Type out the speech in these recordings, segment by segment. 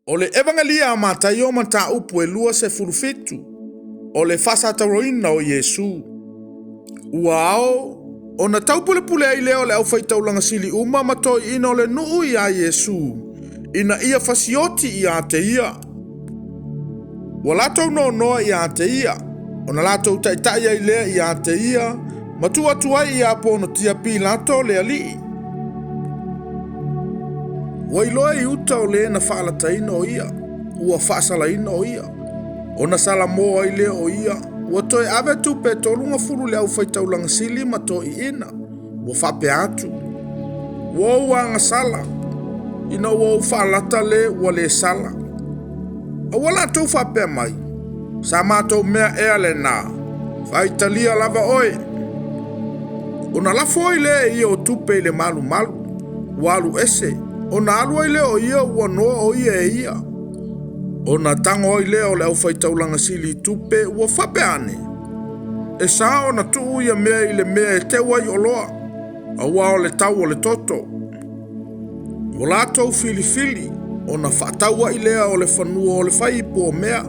O le Evagelia a Mataio mataupu e 27, o le faasatauroina o Iesu. Ua ao ona taupulepule ai lea o le aufaitaulaga sili uma ma toeaiina o le nuu iā Iesu, ina ia fasioti ia te ia. Ua latou nonoa ia te ia, ona latou taitai ai lea ia te ia, ma tuu atu ai ia Ponotia Pilato le alii. Ua iloa e Iuta o le na faalataina o ia, ua faasalaina o ia. Ona salamo ai lea o ia, ua toe ave tupe e 30 i le aufaitaulaga sili ma toeaiina, ua faapea atu, Ua ou agasala, ina ua ou faalata le ua le sala. A ua latou faapea mai, Sa matou mea ea lena, faitalia lava oe. Ona lafo ai lea e ia o tupe i le malumalu, ua alu ese, ona alu ai lea o ia ua noa o ia e ia. Ona tago ai lea o le aufaitaulaga sili i tupe ua faapea ane, E sa ona tuu ia mea i le mea e teu ai oloa, aua o le tau o le toto. Ua latou filifili ona faataua'i lea o le fanua o le faiipu o mea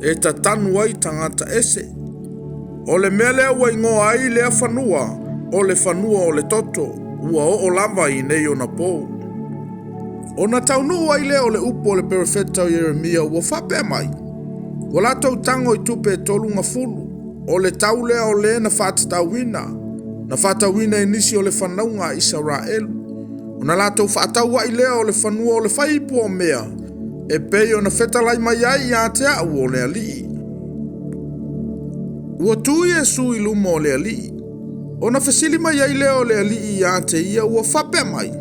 e tatanu ai tagata ese. O le mea lea ua igoa ai lea fanua o le fanua o le toto, ua oo lava i nei ona po. Ona taunuu ai lea o le upu o le perofeta o Ieremia ua faapea mai, Ua latou tago i tupe e 30, o le tau lea o le na faatatauina, na faatauina e nisi o le fanauga a Isaraelu. Ona latou faataua'i lea o le fanua o le faiipu o mea, e pei ona fetalai mai ai ia te a'u o le Alii. Ua tu Iesu i luma o le Alii, ona fesili mai ai lea o le Alii ia te ia ua faapea mai,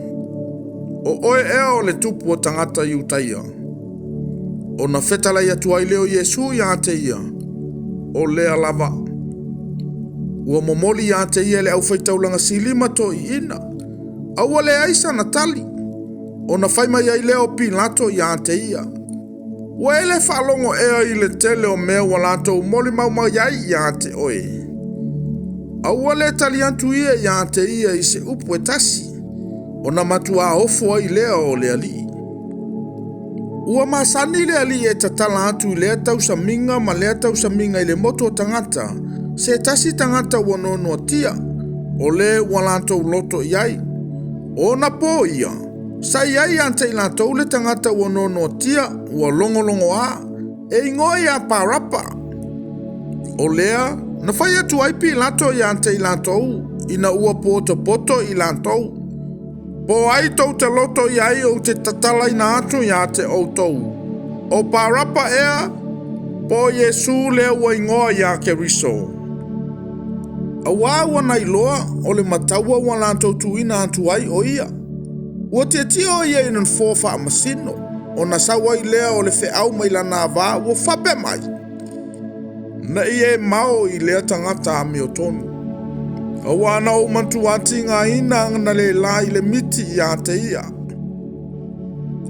O oe ea o le tupu o tagata Iutaia? Ona fetalai atu ai lea o Iesu ia te ia, O lea lava. Ua momoli ia te ia le aufaitaulaga sili ma toeaiina, a ua leai sana tali. Ona fai mai ai lea o Pilato ia te ia, Ua e le faalogo ea i le tele o mea ua latou molimau mai ai ia te oe? A ua le tali atu ia ia te ia i se upu e tasi, ona matuā ofo ai lea o le alii. Ua masani le alii e tatala atu i lea tausamiga ma lea tausamiga i le motu o tagata, se tasi tagata ua noanoatia, o le ua latou loto i ai. O ona po ia, sa i ai ia te i latou le tagata ua noanoatia, ua logologoa, e igoa ia Parapa. O lea, na fai atu ai Pilato ia te i latou, ina ua potopoto i latou. Po o ai tou te loto i ai ou te tatalaina atu ia te outou, o Parapa ea, po o Iesu lea ua igoa ia Keriso? Auā ua na iloa o le mataua ua latou tuuina atu ai o ia. Ua tietie o ia i le nofoa faamasino, ona sau ai lea o le feau mai lana avā ua faapea mai, Ne i e mao i lea tagata amiotonu. Aua na ou matua tigaina analeila i le miti ia te ia.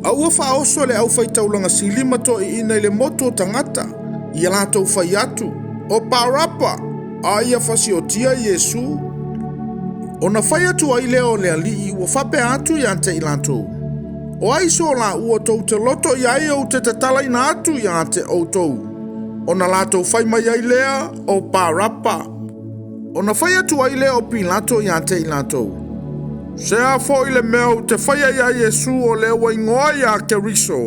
A ua faaoso le aufaitaulaga sili ma toeaiina i le motu o tagata, ia latou fai atu, O Parapa, a ia fasiotia Iesu. Ona fai atu ai lea o le alii ua faapea atu ia te i latou, O ai so laua tou te loto i ai ou te tatalaina atu ia te outou? Ona latou fai mai ai lea, O Parapa. Ona fai atu ai lea o Pilato ia te i latou, Se a foi le mea ou te faia iā Iesu o lea ua igoa ia Keriso?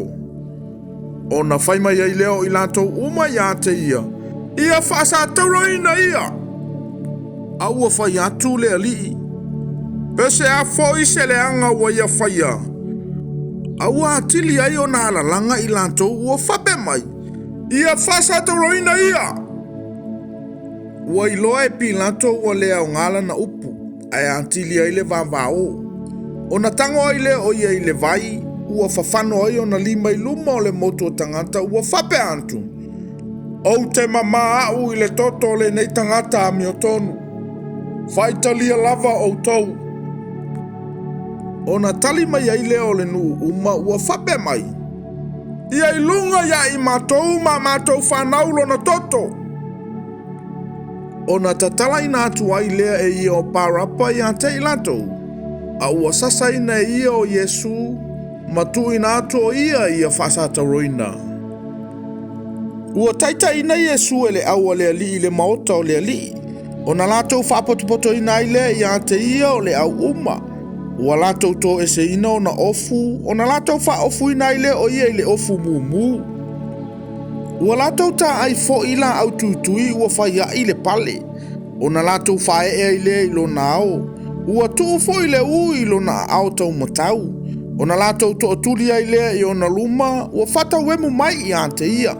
Ona fai mai ai lea o i latou uma ia te ia, Ia faasatauraina ia! A ua fai atu le alii, Pe se a foi se leaga ua ia faia? A ua atili ai ona alalaga i latou ua faapea mai, Ia faasatauraina ia! Ua iloa e Pilato ua le aoga lana upu, ae atili ai le vavao. Ona tago ai lea o ia i le vai, ua fafano ai ona lima i luma o le motu o tagata ua faapea atu, Ou te mamā a'u i le toto o lenei tagata amiotonu. Faitalia lava outou. Ona tali mai ai lea o le nuu uma ua faapea mai, Ia i luga ia i matou ma a matou fanau lona toto. Ona tatalaina atu ai lea e ia o Parapa ia te i latou, a ua sasaina e ia o Iesu. ma tuuina atu o ia ia faasatauroina. Ua taitaiina Iesu e le au a le alii i le maota o le alii, ona latou faapotopotoina ai lea ia te ia o le au uma. Ua latou toeseina ona ofu, ona latou faaofuina ai lea o ia i le ofu mumu. Ua latou taai foi laau tuitui ua faiaʻi le pale, ona latou faaee ai lea i lona ao. Ua tuu foi le ū i lona aao taumatau, ona latou tootuli ai lea i ona luma, ua faatauemu mai ia te ia.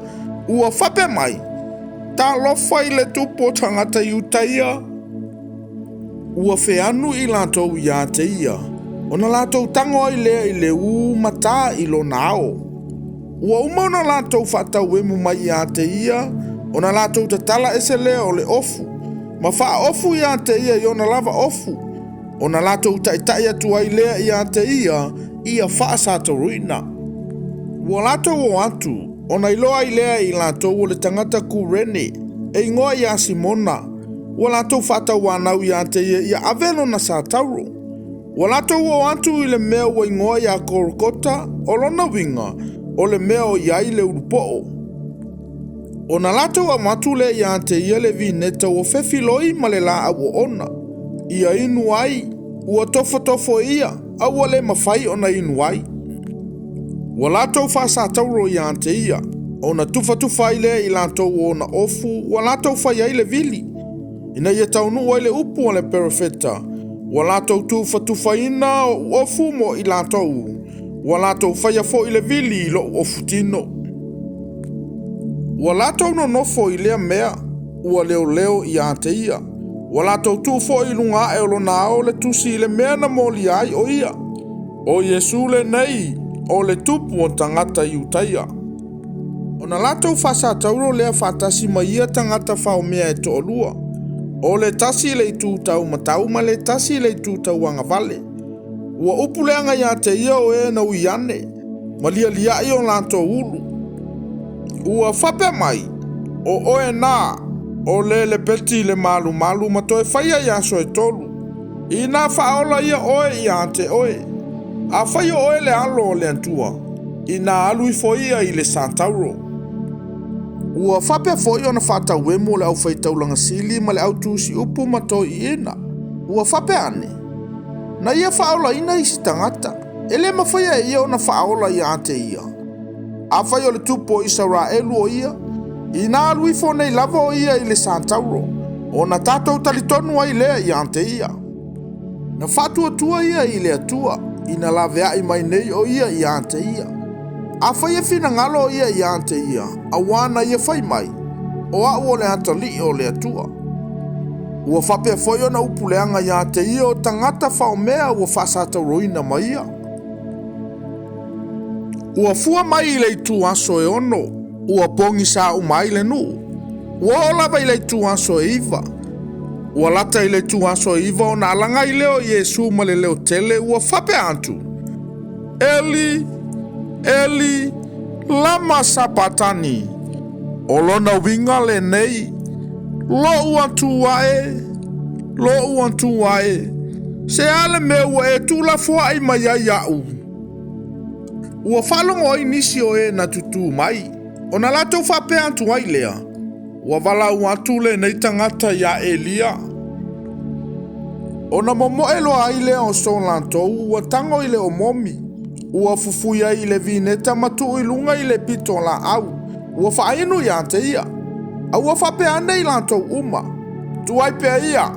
Ua faapea mai, Talofa i le tupu o tagata Iutaia! Ua feanu i latou ia te ia, ona latou tago ai lea i le ū ma ta i lona ao. Ua uma ona latou faatauemu mai ia te ia, ona latou tatala ese lea o le ofu, ma faaofu ia te ia i ona lava ofu, ona latou taitai atu ai lea ia te ia, ia faasatauroina. Ua latou o atu, ona iloa ai lea e i latou o le tagata Kurene, e igoa ia Simona, ua latou faatauanau ia te ia ia ave lona satauro. Ua latou oo atu i le mea ua igoa ia Kolokota, o lona uiga, o le mea o i ai le ulupoo. Ona latou avatu lea ia te ia le vineta ua fefiloi ma le laau oona, ia inu ai, ua tofotofo e ia, a ua le mafai ona inu ai. Ua latou faasatauro ia te ia, ona tufatufa ai lea i latou ona ofu ua latou fai ai le vili, ina ia taunuu ai le upu a le perofeta, ua latou tufatufaina oʻu ofu mo i latou, ua latou faia foi le vili i loʻu ofu tino. Ua latou nonofo i lea mea, ua leoleo ia te ia. Ua latou tuu foi i luga ae o lona ao le tusi i le mea na molia ai o ia. O Iesu lenei, o le tupu o tagata Iutaia. Ona latou faasatauro lea faatasi ma ia tagata faomea e toalua, o le tasi i le itu taumatau ma le tasi i le itu tauagavale. Ua upu leaga ia te ia o e na ui ane, ma lialiaʻi o latou ulu. Ua faapea mai, O oe na, o le lepeti i le malumalu ma toe faia i aso e tolu. Inā faaola ia oe ia te oe. Afai o oe le Alo o le Atua, inā alu ifo ia i le satauro. Ua faapea foi ona faatauemu o le aufaitaulaga sili ma le autusiupu ma toeaiina. Ua faapea ane, Na ia faaolaina isi tagata, e le mafaia e ia ona faaola ia te ia. Afai o le tupu o Isaraelu o ia, inā alu ifo nei lava o ia i le satauro, ona tatou talitonu ai lea ia te ia. Na faatuatua ia i le Atua, ina laveai mai nei o ia ia te ia. Afai e finagalo o ia ia te ia, auā na ia fai mai, O au o le atalii o le Atua. Ua faapea foi ona upu leaga ia te ia o tagata faomea ua faasatauroina ma ia. Ua fua mai i le ituaso e 6, ua pogisa uma ai le nuu. Ua oo lava i le ituaso e 9. Ua lata i le ituaso e 9 ona alaga ai lea o Iesu ma le leo tele ua faapea atu, Eli, Eli, lama sapatani? O lona uiga lenei, Loʻu Atua e, loʻu Atua e, se a le mea ua e tuulafoai mai ai iaʻu? Ua faalogo ai nisi o e na tutū mai, ona latou faapea atu ai lea, Ua valaau atu lenei tagata iā Elia. Ona momoe loa ai lea o so latou ua tago i le omomi, ua fufui ai i le vineta ma tuu i luga i le pito laau, ua faainu ia te ia. A ua faapea ane i latou uma, Tuai pea ia,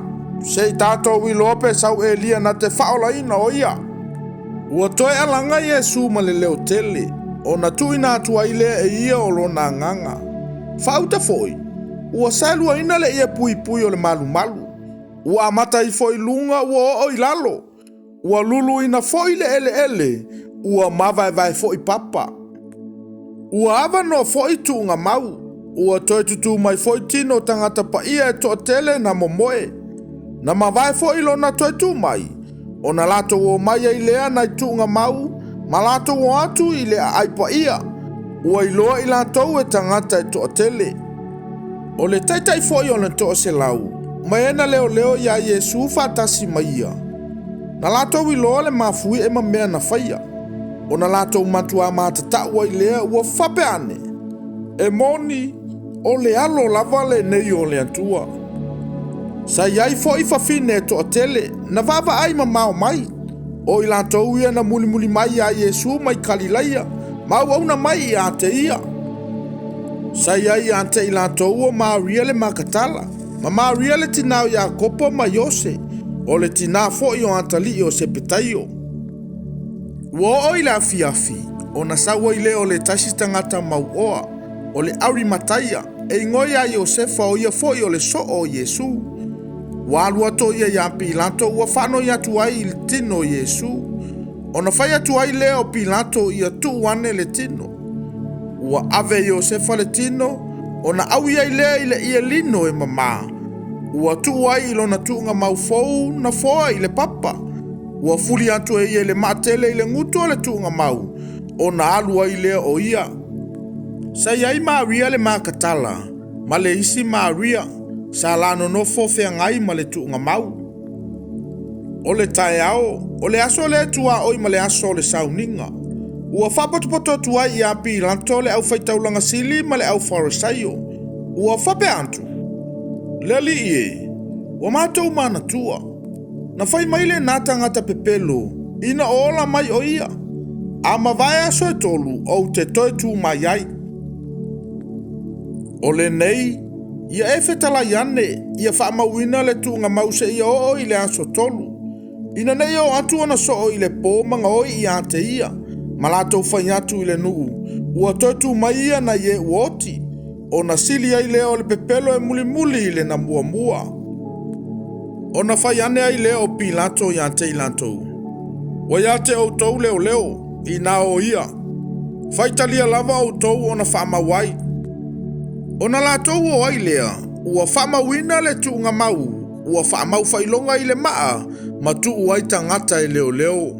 se i tatou iloa pe sau Elia na te faaolaina o ia. Ua toe alaga Iesu ma le leo tele, ona tuuina atu ai lea e ia o lona agaga. Faauta foi, ua saeluaina le ie puipui o le malumalu. Ua amata ifo i luga ua oo i lalo. Ua luluina foi le eleele, ua mavaevae foi papa. Ua avanoa foi tuugamau, ua toe tutū mai foi tino o tagata paia e toatele na momoe. Na mavae foi lona toe tu mai, ona latou omai ai lea nai tuugamau ma latou o atu i le aai paia, ua iloa i latou e tagata e toatele. O le taitai foi o le toaselau, ma e na leoleo iā Iesu faatasi ma ia, na latou iloa le mafuie ma mea na faia. Ona latou matuā matatau ai lea ua faapea ane, E moni, o le Alo lava lenei o le Atua. Sa i ai foi fafine e toatele na vaavaai mamao mai, o i latou ia na mulimuli mai iā Iesu mai Kalilaia ma auauna mai ia te ia. Sa i ai ia te i latou o Maria le Makatala, ma Maria le tinā o Iakopo ma Iose, o le tinā foi o atalii o Sepetaio. Ua oo i le afiafi, ona sau ai lea o le tasi tagata mauoa, o le Arimataia, e igoa ia Iosefa o ia foi o le soo o Iesu. Ua alu atu ia iā Pilato ua faanoi atu ai i le tino o Iesu. Ona fai atu ai lea o Pilato ia tuu ane le tino. Ua ave e Iosefa le tino, ona aui ai lea i le ie lino e mamā. Ua tuu ai i lona tuugamau fou na foa i le papa. Ua fuli atu e ia i le maa tele i le gutu o le tuugamau, ona alu ai lea o ia. Sa i ai Maria le Makatala ma le isi Maria sa la nonofo feagai ma le tuugamau. O le taeao, o le aso lea e tuaoi ma le aso o le sauniga, ua faapotopoto atu ai ia Pilato le aufaitaulaga sili ma le aufarisaio. Ua faapea atu, Le Alii e, ua matou manatua, na fai mai lena tagata pepelo ina o ola mai o ia, a mavae aso e tolu ou te toe tu mai ai. O lenei, ia e fetalai ane, ia faamauina le tuugamau seia oo i le aso tolu, ina ne i oo atu ona soo i le po ma gaoi ia te ia, ma latou fai atu i le nuu, ua toe tu mai ia nai e ua oti, ona sili ai lea o le pepelo e mulimuli i le na muamua. Ona fai ane ai lea o Pilato ia te i latou, Ua ia te outou leoleo, inā o ia. Faitalia lava outou ona faamau ai. Ona latou o ai lea, ua faamauina le tuugamau, ua faamau faailoga i le maa, ma tuu ai tagata e leoleo.